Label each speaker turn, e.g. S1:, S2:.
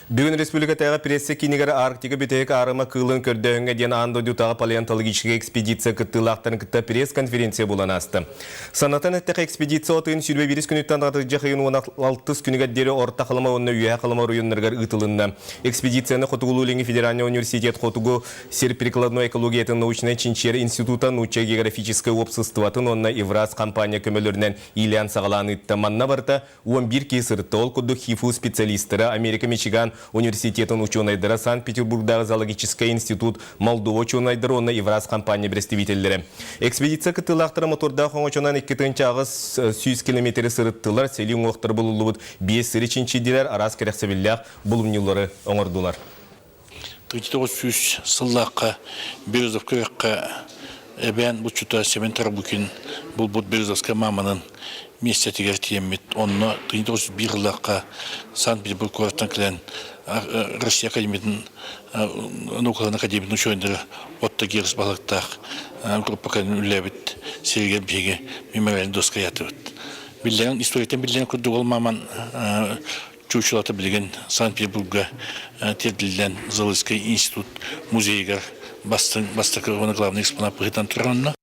S1: Бүгүн республикатааҕы пресса киинигэр Арктика бүтэһик аарыма кыылын көрдөөһүҥҥэ диэн аан дойдутааҕы палеонтологическай экспедиция кыттыылаахтарын кытта пресс-конференция буолан ааста. Санатан эттэххэ, экспедиция от ыйын 21 күнүттэн атырдьах ыйын 16 күнүгэр диэри Орто Халыма уонна Үөһээ Халыма оройуоннарыгар ыытылынна. Экспедицияны Хотугулуу-Илиҥҥи федеральнай университет Хотугу сир прикладной экологиятын научнай чинчийэр института Нуучча географическай уопсастыбатын уонна Евраз компания көмөлөрүнэн иилээн-саҕалаан ыытта. Манна барыта 11 киһи сырытта. Ол курдук ХИФУ специалистара, Америка Мичиган университетын учуонайдара, Санкт-Петербургдааҕы зоологическай институт, Молдова учуонайдара уонна Евраз компания бэрэстэбиитэллэрэ. Экспедиция кыттыылаахтара мотордаах оҥочонон 2800 километры сырыттылар, сэлии уҥуохтара булуллубут биэс сири чинчийдилэр, араас кэрэхсэбиллээх булумньулары оҥордулар.
S2: 1900 сыллаахха Березовка үрэххэ эбээн булчута Семен Тарабукин булбут Березовскай мааманын миэстэтигэр тиийэммит, онно 1901 сыллаахха Санкт-Петербург куораттан кэлэн Россия Академиятын наукаларын академиятын учуонайдара Отто Герц баһылыктаах группа кэлэн үлэлээбит сиригэр биһиги мемориальный доска ыйаатыбыт. Биллэрин, историятын биллэрин курдук ол мааман чуучулата билигин Санкт-Петербурга тиэрдиллэн Зоологическай институт музейыгар бастыҥ бастакы уонна главный экспонат быһыытынан турар онно.